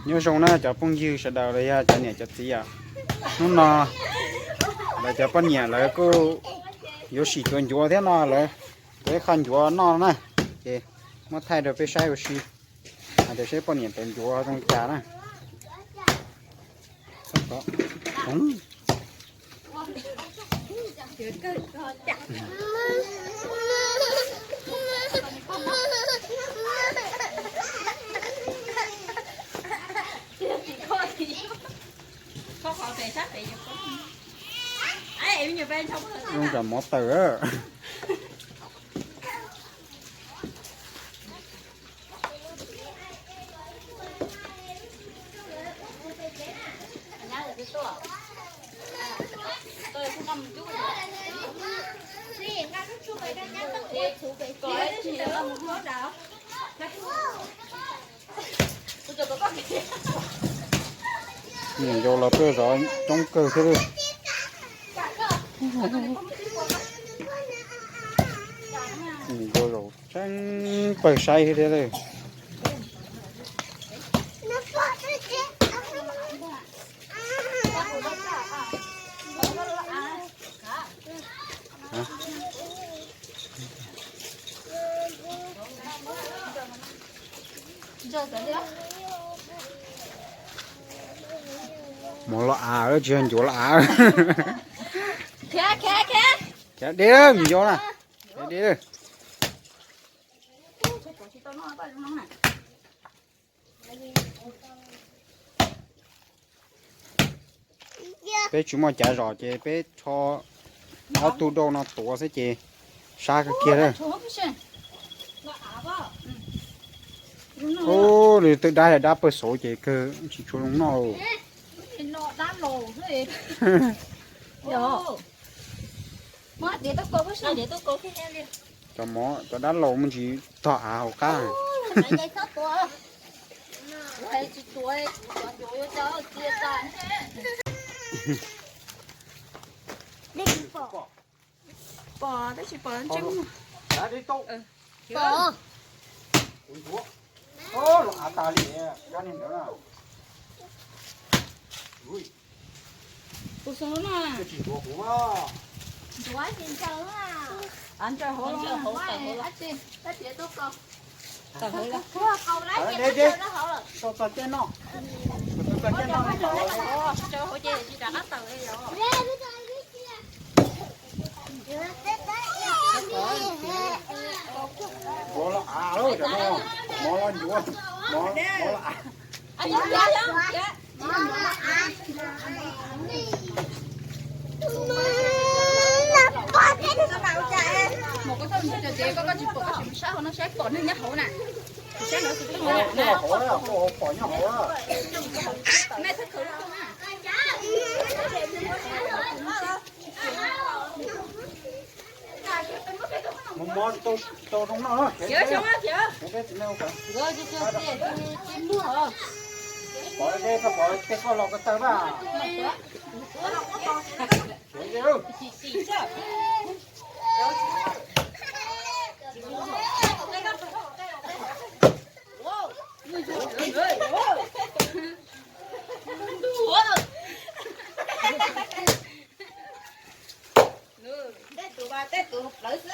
Nyob zoo na cov phooj ywg sawv daws los yog cov niam cov txiv os. Hnub no lawv cov poj niam lawv kuj yuav sim tuav ncuav thiab no, lawv tuav ib qho ncuav noj na, ces muab thaij rau peb saib ua si, hais tias seb poj niam tuav ncuav zoo li cas na. Zoo tam mov tawm. Nim yau los peb zov coob kawg thiab. Nim yau zaum tseeb pawg saib thiab. Mov los av, tsis yog ncuav los av. Khiav deb, me yau na, khiav deb. Peb tsis muaj cav zom ces peb rho ob tug rau no tuav xwb ces sab kawg kiag lawm. Ub, nws twb dab, dab pawg xauv ces kawg tsis tshua zoo noj. Cov mov, cov dab laus me ntsis tog av hauv qab. Pom tab sis pom ntseeg. Los av tas li, kab niag ntawd na. Kuv xav no. Tsis ntuav kuv. Ntuav tsis ntsaws. Av ntsaws hauv los. Tawm hauv los. Tau txog caij noj. Txog caij noj. Ntuav los av, mov los ntuav, mov los av. Koj tsis pom, koj tsis mus sab hauv no saib pom neeg nyob hauv na. Pom nyob hauv. Mov, mov tau zoo noj. Pom tej koj los ko taw na. Tej tus mas tej tus plawv xwb.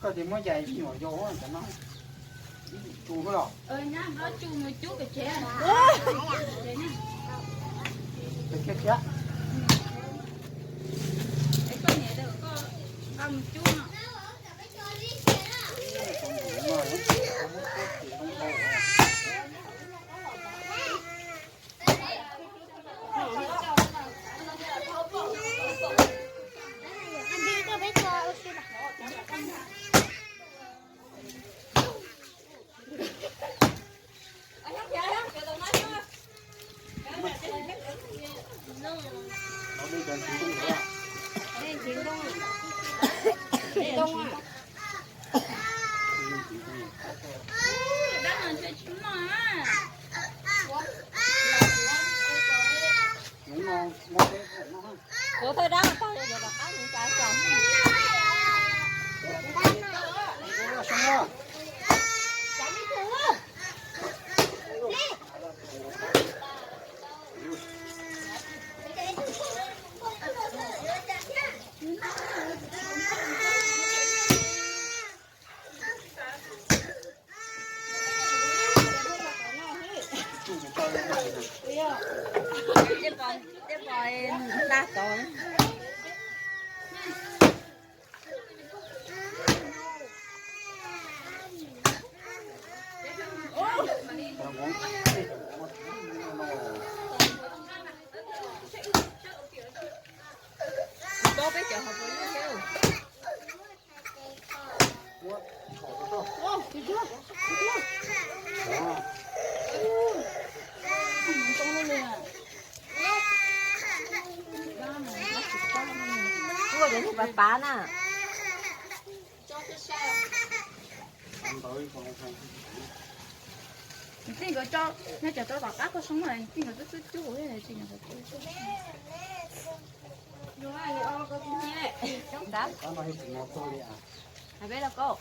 Koj tsis muab cais ib nyuam yau cov no. Ib tsu los. Tsu cub pem tsev. Khiav, khiav. Koj niam, koj nqa mus cub no. Kuv thawj dab mas tag, yuav rov qab mus tsa cas. Tej pos, tej pos nta tod. Kuv paub peb cov hauv paus lwj thiab. Kuv cov niag pav pav na. Nws tij nkawd tso, nws cov rau tom qab koj soob na, nws tij nkawd twb twb cub li tsis nkawd. Hais peb los koj.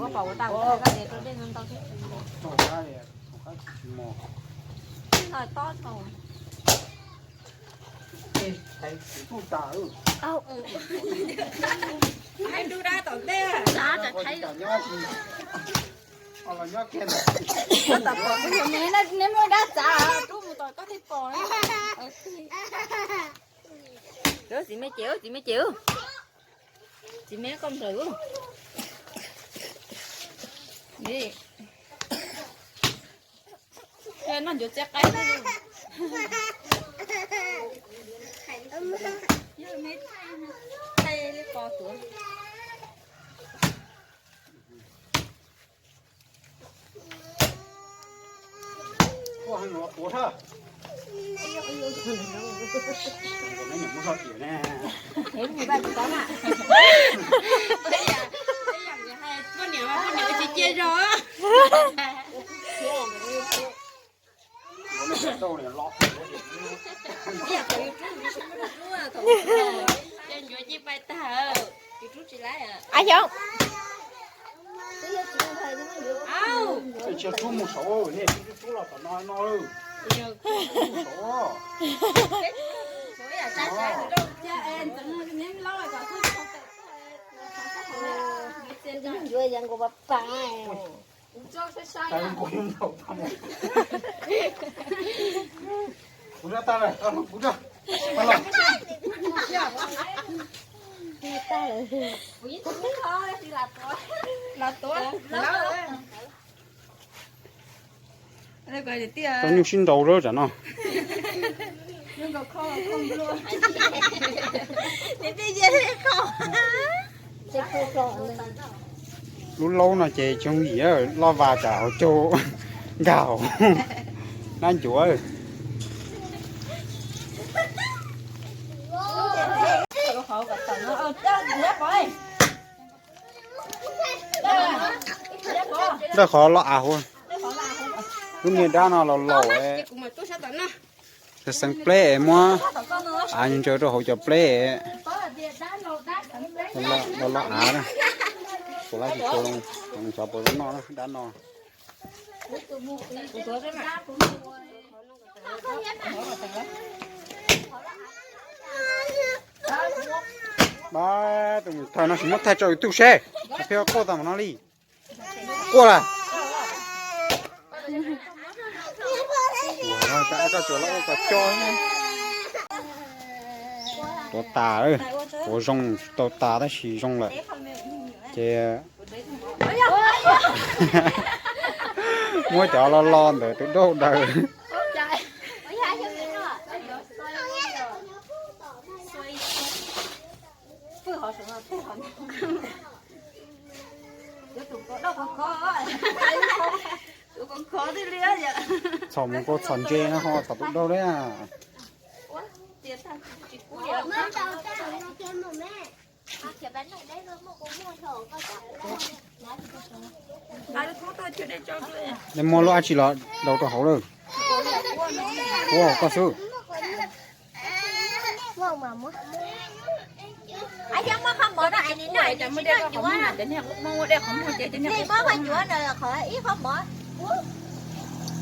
Ua pom ua tau ua tau dej ntau thiab. Tsis no tob tau. Neb muaj dab txav rub mus tom koj thiaj pom. Txiv me ces, txiv me ces, txiv me koj nplawm. Noj ncuav txiab qaib. Yog me thaij, thaij li pos tuav. Ab Xyooj, tsis rub mus saud, nej rub rub los tom no no. Ncuav yas nkaus pas pas. Kuv zaj tag lawm, kuv zaj. Los tuav. Tau nyuj sib ntaus lawm tsam no. Lub laub no ces tsoog yim, loj vas tsam hauv caug nkag hauv dab ncuav. Dawj qhov los av hauv. Lub niag dab no los laus, xeev pleb es muab av ntsaws rau hauv cov pleb, los los av na. Kuv lab tsis tshua zoo, xyov puas zoo noj dab no. Pab tus mus thaij no tsis muab thaij tso YouTube seb, pheej quaj tag mus no li. Quaj lawm. Ua, koj tsuas los ua kom co. Tuav tas, tuav zoo tsis tau tas tab sis zoo lawm. Ces muab cov lo lo ntawm tus dauj daws. Txhom mus koj txhom ntse no ho txhom tus dauj li. Ua, tias tag tsis kub li. Nej muaj lub dab tsi los daus rau hauv lawm. Ua koj xwb.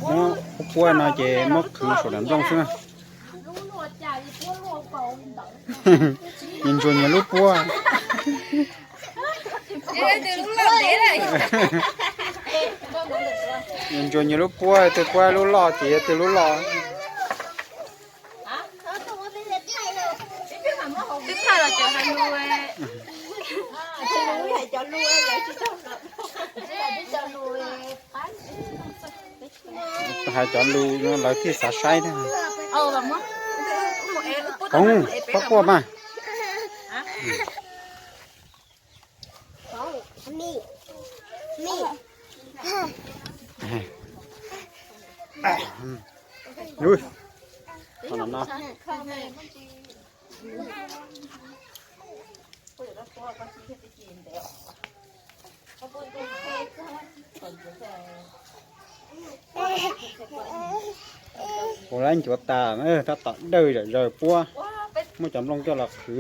Muab puab no ces muab qhwv saum daim nplooj xwb na. Nyias ntsuas nyias lub puab. Nyias ntsuas nyias lub puab, twg puab lub loj ces yog twg lub loj. Hais cov lus no lawv thiaj xav saib thiab. Koov, pab quaj mas. Kuv lab ncuav tas, tab tom dawj zom zaws puab, muab cov nplooj coj los qhwv.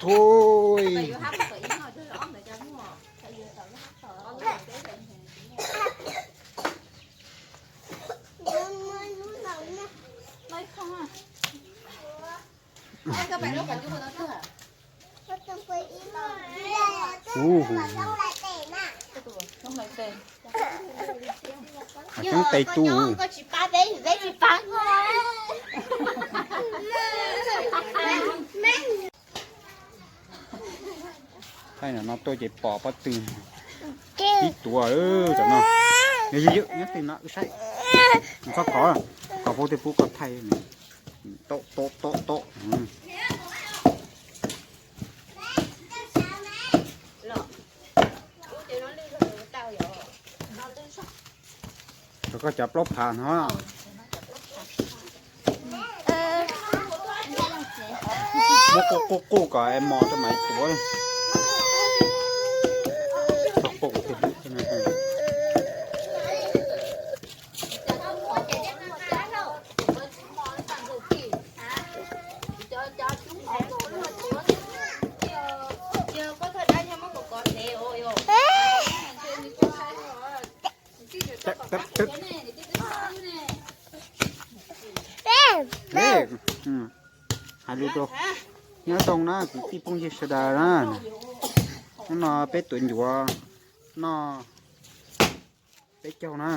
Thui. Coob tes tu. Thaij no tuaj ces pom pob tw tib tuav tam no. Nyob twg no wb saib. Txhob kov, kov pub tej pub koj thaij. Tom tom tom tom. Rau koj cov plaub phav no. Muab quj quj quj kom mos rau mam li tuav. Hais lus rau nyob zoo na kwv tij phooj ywg sawv daws na. Hnub no peb tuav ncuav noj peb caug na.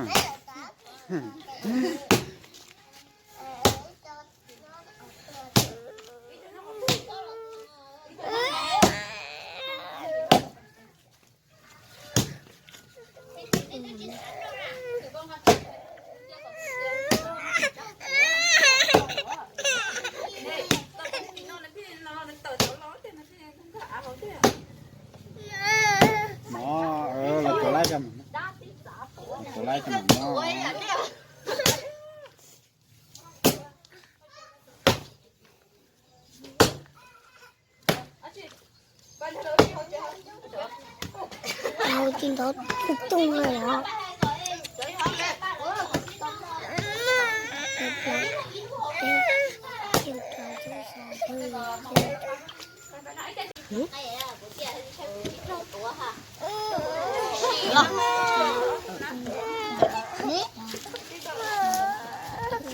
Mov, los tuav laib, los tuav laib rau mam mov. Tau ti ntov tung tung no yom.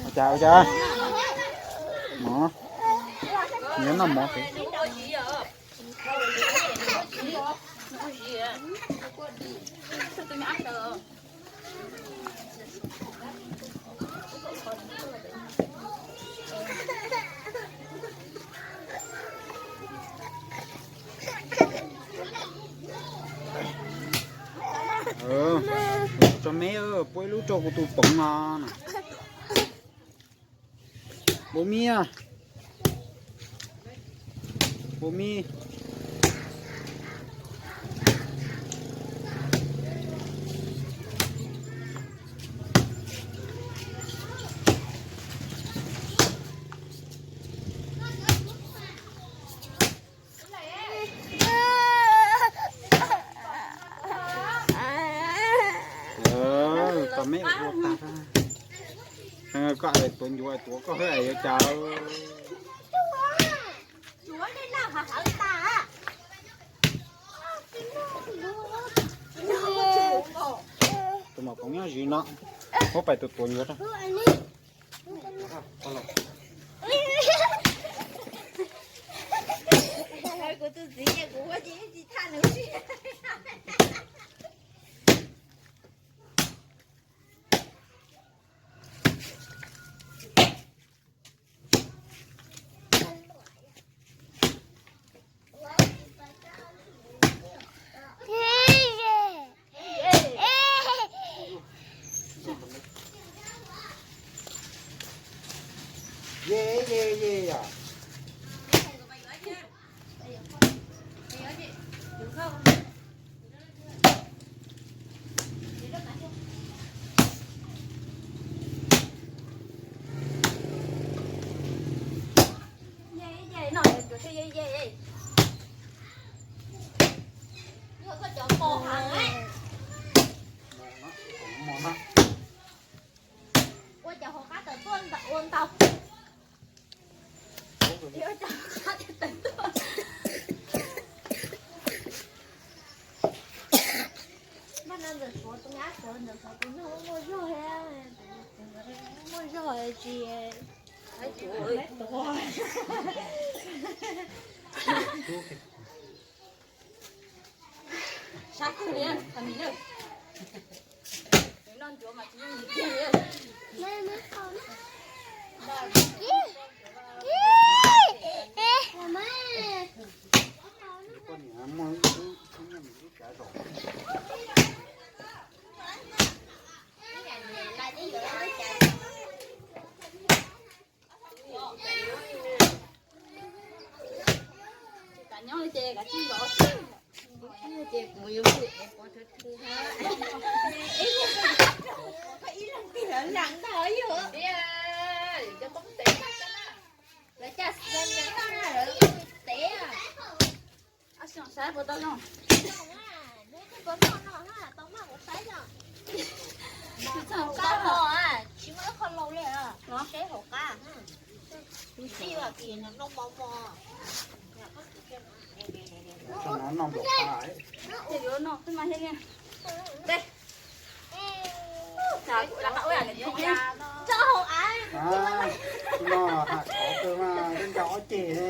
Ua cas, ua cas? Mov, nyiam noj mov. Tso me, puab ib lub Rau kuv tus poov no na. Bos mi, bos mi. Tau me ua tag. Koj tuav ncuav tuav koj hwb es yuav cas. Tus maum koov nyob zis no, muab pais tus tuav ncuav rau. Kuv tus txiv ces kuv ua ces tsis tham nws. Ye ye ye yom. Ua cov hauv qab tawm tuaj ua ntau. Ua cov hauv qab tawm tuaj. Mas no ntawm Suav tus nyab Suav ntawm Suav tus nyuj muaj zog thiab, muaj zog tsis tuav. Sab kawg li, noj ncuav mas tsis yooj yim kiag li. Tsis tas nyob li ces kav tsij zov xwb. Ces kuv yuav tsum ev pov rhawv rhawv. Ib leeg twg lawv lees ntag yog. Cov poob tes, lawv caj xwb, lawv tev. Saib puas tau noj. Tsis muaj ib qho laus li. Saib hauv qab. Tus tij kim no mos mos. Ces yuav noj xwb mas thiaj li. Tso hauv av. No, haj khov kawg mas, nrog ob ceg ne.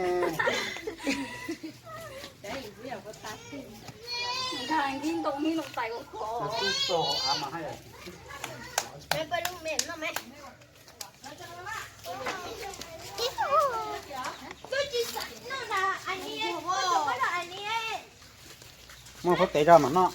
Nkig ntoo, nkig ntoo tais kuv khov. Tub tso hauv av mas haj yam. Muab huab tes rau mam noj.